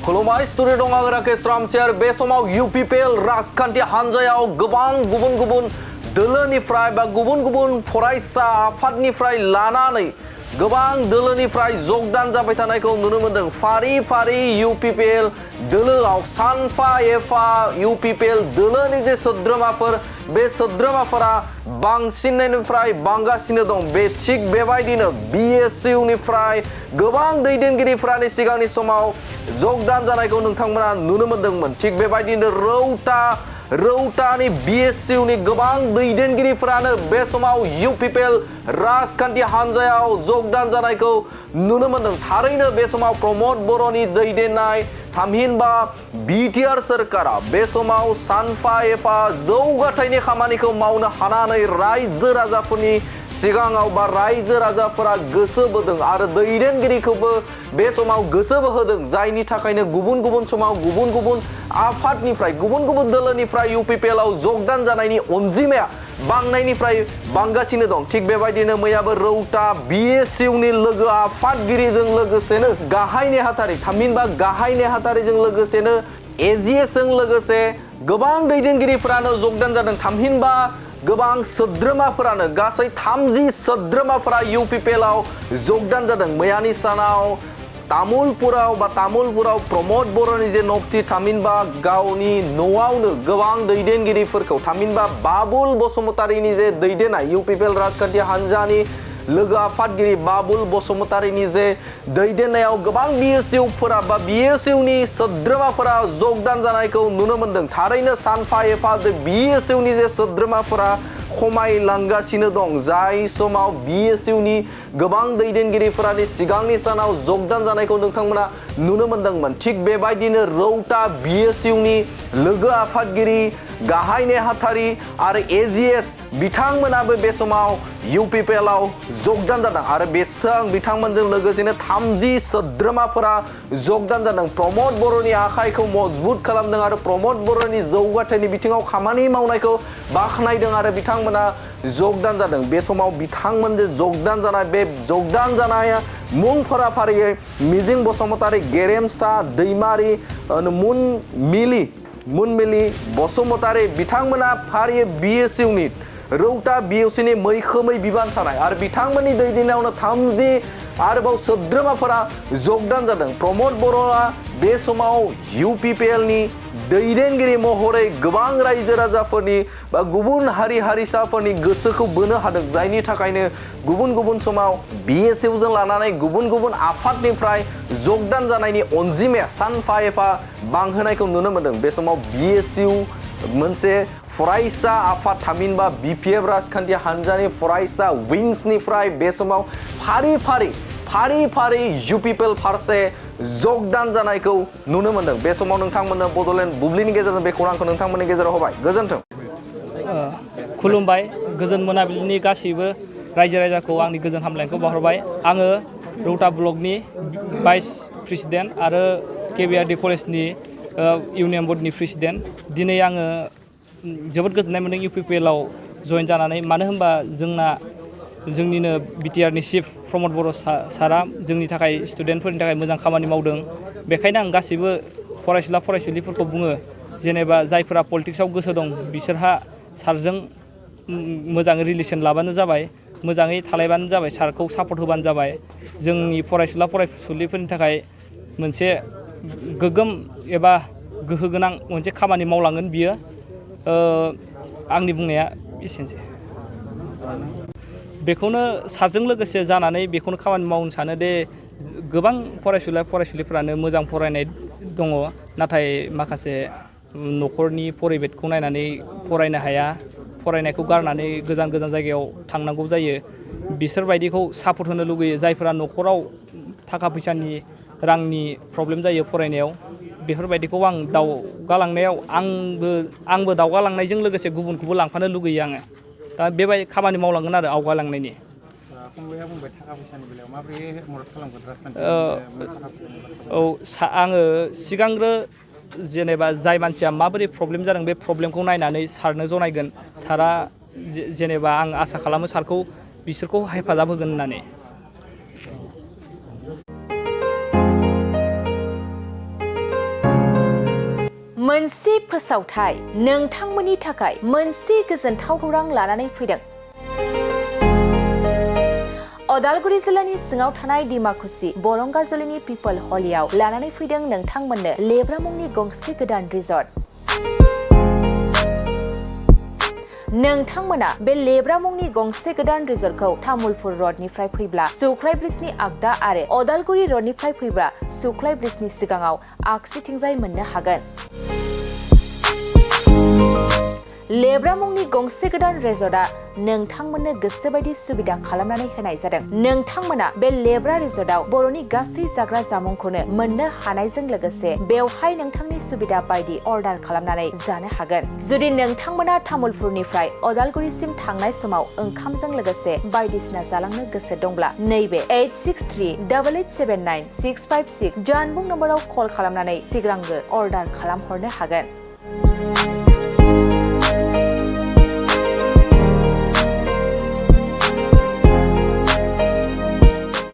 खुलुमबाय स्टुडिअ दं आं राकेश रामसियार बे समाव UPPL राजखान्थि हान्जायाव गोबां गुबुन गुबुन दोलोनिफ्राय बा गुबुन गुबुन फरायसा आफादनिफ्राय लानानै गोबां दोलोनिफ्राय जगदान जाबाय थानायखौ नुनो मोनदों। फारि फारि UPPL दोलोआव सानफा एफा UPPL दोलोनि जे सोद्रोमाफोर बे सोद्रोमाफोरा बांसिननिफ्राय बांगासिनो दं। बे थिग बेबायदिनो BSU निफ्राय गोबां दैदेनगिरिफोरानि सिगांनि समाव जगदान जानायखौ नोंथांमोना नुनो मोनदोंमोन। थिग बेबायदिनो रौतानि BSU नि गोबां दैदेनगिरिफोरानो बे समाव UPPL राजखान्थि हान्जायाव जगदान जानायखौ नुनो मोनदों। थारैनो बे समाव प्रमद बर'नि दैदेननाय थामहिनबा BTR सोरखारा बे समाव सानफा एफा जौगाथायनि खामानिखौ मावनो हानानै रायजो राजाफोरनि सिगाङाव बा रायजो राजाफोरा गोसो बोदों आरो दैदेनगिरिखौबो बे समाव गोसो बोहोदों। जायनि थाखायनो गुबुन गुबुन समाव गुबुन गुबुन आफादनिफ्राय गुबुन गुबुन दोलोनिफ्राय UPPL आव जगदान जानायनि अनजिमाया बांनायनिफ्राय बांगासिनो दं। थिग बेबायदिनो मैयाबो रौता BSU नि लोगो आफादगिरिजों लोगोसेनो गाहाय नेहाथारि थामहिनबा गाहाय नेहाथारिजों लोगोसेनो AGS जों लोगोसे गोबां दैदेनगिरिफोरानो जगदान जादों। थामहिनबा गोबां सोद्रोमाफोरानो गासै 30 सोद्रोमाफोरा UPPL आव जगदान जादों। मैयानि सानाव तामुलपुराव प्रमद बर'नि जे नबथि थामहिनबा गावनि न'आवनो गोबां दैदेनगिरिफोरखौ थामहिनबा बाबुल बसुमतारीनि जे दैदेननाय UPPL राजखान्थि हान्जानि लोगो आफादगिरि बाबुल बसुमतारीनि जे दैदेननायाव गोबां BSUफोरा बा BSU नि सोद्रोमाफोरा जगदान जानायखौ नुनो मोनदों। थारैनो सानफा एफा BSU नि जे सोद्रोमाफोरा खमायलांगासिनो दं। जाय समाव BSU नि गोबां दैदेनगिरिफोरानि सिगांनि सानाव जगदान जानायखौ नोंथांमोना नुनो मोनदोंमोन। थिग बेबायदिनो रौता BSU नि लोगो आफादगिरि गाहाय नेहाथारि आरो AGS बिथांमोनाबो बे समाव UPPL आव जगदान जादों आरो बिथांमोनजों लोगोसेनो 30 सोद्रोमाफोरा जगदान जादों। प्रमद बर'नि आखाइखौ मजबुत खालामदों आरो प्रमद बर'नि जौगाथायनि बिथिङाव खामानि मावनायखौ बाख्नायदों आरो बिथांमोना जगदान जादों। बे समाव बिथांमोनजों जगदान जानाय बे जगदान जानाया मुंफोरा फारियै मिजिं बसुमतारी, गेरेमसा दैमारि, मुनमिलि बसुमतारी बिथांमोना फारियै BSU नि रौता BSU नि मैखोमै बिबान थानाय आरो बिथांमोननि दैदेननायावनो 30 आरोबाव सोद्रोमाफोरा जगदान जादों। प्रमद बर'आ बे समाव UPPL नि दैदेनगिरि महरै गोबां रायजो राजाफोरनि बा गुबुन हारि हारिसाफोरनि गोसोखौ बोनो हादों। जायनि थाखायनो गुबुन गुबुन समाव BSU जों लानानै गुबुन गुबुन आफादनिफ्राय जगदान जानायनि अनजिमाया सानफा एफा बांहोनायखौ नुनो मोनदों। बे समाव BSU मोनसे फरायसा आफाद थामहिनबा BPF राजखान्थि हान्जानि फरायसा विंसनिफ्राय बे समाव फारि फारि UPPL फारसे जगदान जानायखौ नुनो मोनदों। बे समाव नोंथांमोननो बड'लेण्ड बुब्लिनि गेजेरजों बे खौरांखौ नोंथांमोननि गेजेराव होबाय। गोजोन्थों। खुलुमबाय गोजोन मोनाबिलिनि गासैबो रायजो राजाखौ आंनि गोजोन हामलायनायखौ बावहरबाय। आङो रौता ब्लकनि भाइस प्रेसिडेन्ट आरो KBRD कलेजनि इउनियन बर्डनि प्रेसिडेन्ट। दिनै आङो जोबोद गोजोननाय मोन्दों UPPL आव जइन जानानै। मानो होनबा जोंनिनो BTR नि चिफ प्रमद बर' सारा जोंनि थाखाय स्टुडेन्टफोरनि थाखाय मोजां खामानि मावदों। बेखायनो आं गासैबो फरायसुलिफोरखौ बुङो जेनेबा जायफोरा पलिटिक्सआव गोसो दं बिसोरहा सारजों मोजाङै रिलेसन लाबानो जाबाय, मोजाङै थालायबानो जाबाय, सारखौ सापर्ट होबानो जाबाय। जोंनि फरायसुलिफोरनि थाखाय मोनसे गोग्गोम एबा गोहो गोनां मोनसे खामानि मावलांगोन बियो। आंनि बुंनाया एसेनोसै। बेखौनो सारजों लोगोसे जानानै बेखौनो खामानि मावनो सानो दे गोबां फरायसुलिफोरानो मोजां फरायनाय दङ नाथाय माखासे न'खरनि परिबेखखौ नायनानै फरायनो हाया, फरायनायखौ गारनानै गोजान जायगायाव थांनांगौ जायो। बिसोरबायदिखौ सापर्ट होनो लुगैयो। जायफोरा न'खराव थाखा फैसानि रांनि प्रब्लेम जायो फरायनायाव, बेफोरबायदिखौ आं दावगालांनायाव आंबो दावगालांनायजों लोगोसे गुबुनखौबो लांफानो लुगैयो आङो। दा बेबायदि खामानि मावलांगोन आरो आवगायलांनायनि। फंबाया बुंबाय थाखा फैसानि बेलायाव माबोरै मदद खालामगोन राजखान्थि? आङो सिगांग्रो जेनेबा जाय मानसिया माबोरै प्रब्लेम जादों बे प्रब्लेमखौ नायनानै सारनो जनायगोन। सारा जेनेबा आं आसा खालामो सारखौ बिसोरखौ हेफाजाब होगोन होननानै। मोनसे फोसावथाय नोंथांमोननि थाखाय मोनसे गोजोनथाव खौरां लानानै फैदों। अदालगुरि जिल्लानि सिङाव थानाय डिमाकुसि बरंगाजुलिनि पिपल हलियाव लानानै फैदों नोंथांमोननो लेब्रा मुंनि गंसे गोदान रिजर्ट। नोंथांमोना बे लेब्रा मुंनि गंसे गोदान रिजर्टखौ तामुलपुर रडनिफ्राय फैब्ला सुख्लाय ब्रिजनि आगदा आरो अदालगुरि रडनिफ्राय फैब्ला सुख्लाय ब्रिजनि सिगाङाव आगसिथिंजाय मोननो हागोन। लेब्रा मुंनि गंसे गोदान रिजर्टआ नोंथांमोननो गोसोबायदि सुबिदा खालामनानै होनाय जादों। नोंथांमोना बे लेब्रा रिजर्टआव बर'नि गासै जाग्रा जामुंखौनो मोननो हानायजों लोगोसे बेवहाय नोंथांनि सुबिदा बायदि अर्डार खालामनानै जानो हागोन। जुदि नोंथांमोना तामुलपुरनिफ्राय अदालगुरिसिम थांनाय समाव ओंखामजों लोगोसे बायदिसिना जालांनो गोसो दंब्ला नैबे 8638879656 जानबुं नम्बराव कल खालामनानै सिगांग्रो अर्डार खालामहरनो हागोन।